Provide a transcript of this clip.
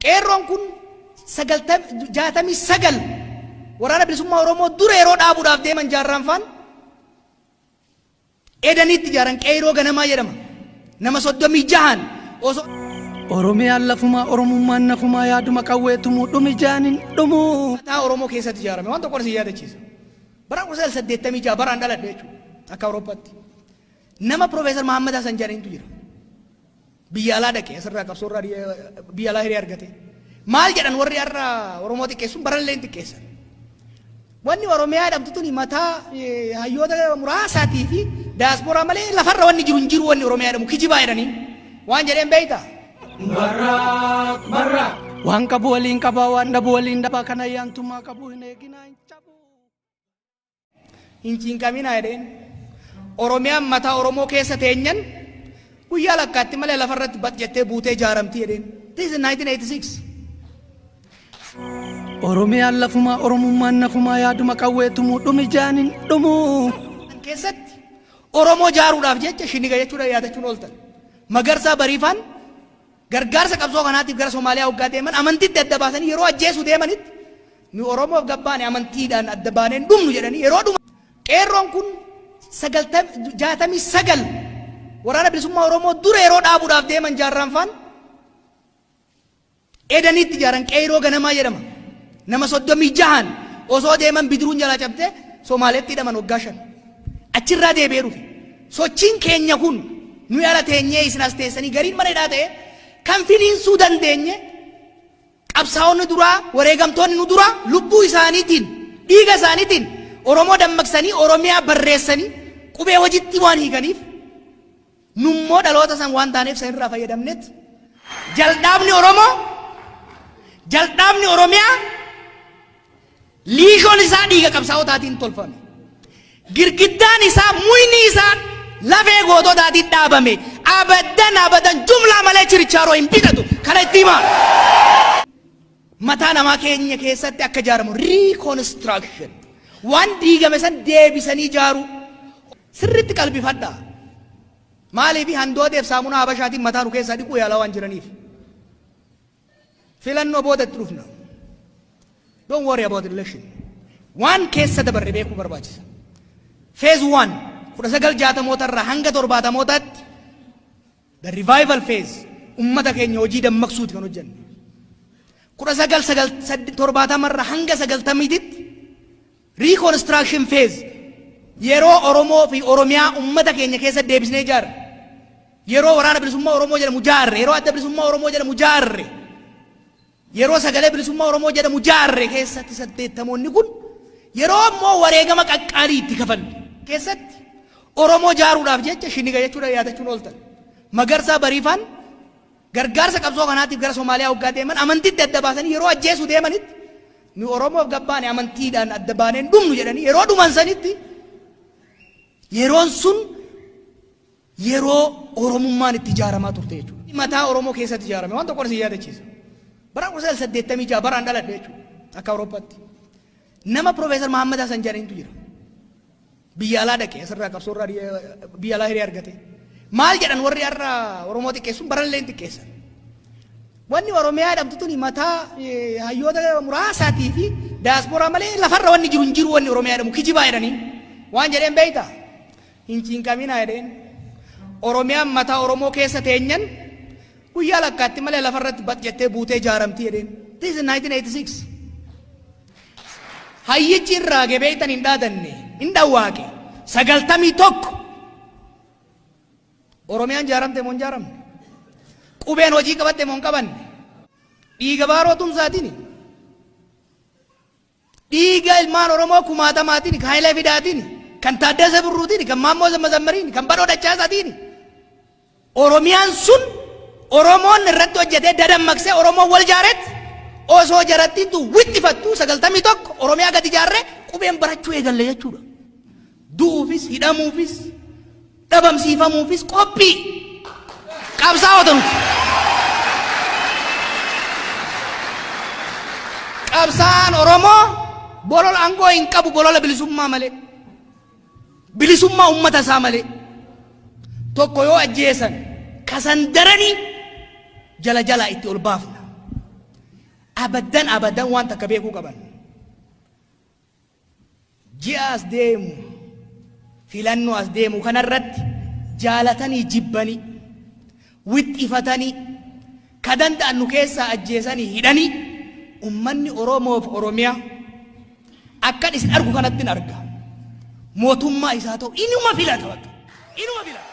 Qeerroon kun 69 Waraana Bilisummaa Oromoo dura yeroo dhaabuudhaaf deeman Jaarraan faan Edanitti ijaaran. Qeerroo Ganamaa jedhama. Nama 36n osoo Oromiyaan lafumaa, Oromummaan nafumaa, yaaduma qawweetumuu dhumi jaanin dhumuu. Mataa Oromoo keessatti ijaarame. Waan tokko isin yaadachiisa. Bara 1986 baraan dhaladhe jechuudha. Akka Awurooppaatti. Nama Profeesar Mahammad Hassan jedhanitu jira. Biyya alaa dhaqe, asirraa qabsoorraa biyya alaa hiree argate. Maal jedhan warri har'a Oromoo xiqqeessuun barallee hin xiqqeessan? Wanni Oromiyaa jedhamtu tuni mataa hayyoota muraasaatii fi daasporaa malee lafarra wanni jiru hin jiru, wanni Oromiyaa jedhamu kijibaa jedhanii. Waan jedheen beektaa? Barraaq barraaq. Waan qabu waliin qabaa, waan dhabu waliin dhabaa, kan ayyaantummaa qabu hin eeginaa hin cabu. Hin cinqaminaa jedheen. Oromiyaan mataa Oromoo keessa teenyan guyyaa lakkaatti malee lafarratti bat jettee buutee ijaaramti jedheen. This is 1986. Oromiyaan lafumaa, Oromummaan nafumaa, yaaduma qawweetumuu dhumi jaanin dhumuu. Keessatti Oromoo jaaruudhaaf jecha shiniga jechuudha yaadachuun ooltan. Magarsaa Bariifaan gargaarsa qabsoo kanaatiif gara Somaaliyaa hoggaa deeman amantiitti adda baasanii yeroo ajjeesuu deemanitti, nu Oromoof gabbaane amantiidhaan adda baaneen dhumnu jedhanii yeroo dhuma. Qeerroon kun 69 Waraana Bilisummaa Oromoo dura yeroo dhaabuudhaaf deeman Jaarraan faan Edanitti ijaaran. Qeerroo Ganamaa jedhama. Nama 36n osoo deeman bidiruun jalaa cabdee Somaaleetti hidhaman waggaa 5. Achirraa deebi'ee dhufe. Sochiin keenya kun nuyi ala teenyee isin as teessanii gariin mana hidhaa ta'e kan finiinsuu dandeenye, qabsaa'onni duraa, wareegamtoonni nu duraa lubbuu isaaniitiin, dhiiga isaaniitiin Oromoo dammaqsanii, Oromiyaa barreessanii qubee hojitti waan hiikaniif, nummoo dhaloota san waan taaneef san irraa fayyadamnet jal'aabni Oromoo, jal'aabni Oromiyaa liishoon isaa dhiiga qabsaa'otaatiin tolfame. Girgiddaan isaa, muyni isaa lafee goototaatiin dhaabame. Abadan abadan jumlaa malee chirichaaroo hin bitatu. Kana itti himaa. Mataa namaa keenya keessatti akka ijaaramu reconstruction. Waan diigame san deebisanii ijaaruu. Sirriitti qalbifadhaa. Maaliif handooteef saamunaa Habashaatiin mataa nu keessaa dhiquu yaalaa waan jiraniif. Filannoo booda itti dhufna. Don't worry about election. Waan keessa dabarre beekuu barbaachisa. Phase one, 1960moota irraa hanga 70mootaatti, the revival phase, ummata keenya hojii dammaqsuuti kan hojjenne. 1970 irraa hanga 90titti reconstruction phase, yeroo Oromoo fi Oromiyaa ummata keenya keessa deebisnee ijaarre. Yeroo Waraana Bilisummaa Oromoo jedhamu jaarre, yeroo Adda Bilisummaa Oromoo jedhamu jaarre, yeroo Sagalee Bilisummaa Oromoo jedhamu jaarre keessatti 80moonni kun yeroo ammoo wareegama qaqqaalii itti kafalle. Keessatti Oromoo jaaruudhaaf jecha shiniga jechuudha yaadachuun ooltan. Magarsaa Bariifaan gargaarsa qabsoo kanaatiif gara Somaaliyaa hoggaa deeman amantiitti adda baasanii yeroo ajjeesuu deemanitti, nu Oromoof gabbaane amantiidhaan adda baaneen dhumnu jedhanii yeroo dhuman sanitti, yeroon sun yeroo Oromummaan itti ijaaramaa turte jechuudha. Mataa Oromoo keessatti ijaarame. Waan tokko isin yaadachiisa. Bara 1986 baraan dhaladhe jechuudha. Akka Awurooppaatti. Nama Profeesar Mahammad Hassan jedhanitu jira. Biyya alaa dhaqe, asirraa qabsoorraa biyya alaa hiree argate. Maal jedhan warri har'a Oromoo xiqqeessuun barallee hin xiqqeessan? Wanni Oromiyaa jedhamtu tuni mataa hayyoota muraasaatii fi daasporaa malee lafarra wanni jiru hin jiru, wanni Oromiyaa jedhamu kijibaa jedhanii. Waan jedheen beektaa? Hin cinqaminaa jedheen. Oromiyaan mataa Oromoo keessa teenyan guyyaa lakkaatti malee lafarratti bat jettee buutee ijaaramti jedheen. This is 1986. Hayyichi irraa gebeeytan hin dhaadanne, hin dhawwaaqe. 91 Oromiyaan ijaaramte moo hin ijaaramne? Qubeen hojii qabatte moo hin qabanne? Dhiiga Baaroo Tumsaatiin, dhiiga ilmaan Oromoo kumaatamaatiin, kan Hayilee Fidaatiin, kan Taaddasee Birruutiin, kan Maammoo Mazammariin, kan Badhoo Dachaasaatiin. Oromiyaan sun Oromoon irratti hojjetee dadammaqsee Oromoon wal ijaaretti osoo jarattiintu wixxifattu 91 Oromiyaa gadi ijaarree qubeen barachuu eegalle jechuudha. Du'uufis, hidhamuufis, dhabamsiifamuufis qophii qabsaa'ota nuti. Qabsaa'aan Oromoo bolola aangoo hin qabu, bolola bilisummaa malee. Bilisummaa uummata isaa malee. Tokko yoo ajjeesan kasan daranii jala jalaa itti ol baafna. Abaddan abaddan waan takka beekuu qaban. Ji'a as deemu, filannoo as deemu kanarratti jaalatanii jibbanii, wixxifatanii, ka danda'an nu keessaa ajjeesanii hidhanii, ummanni Oromoof Oromiyaa akkan isin argu kanattin arga. Mootummaa isaa ta'u inuma filata bakka. Inuma filata.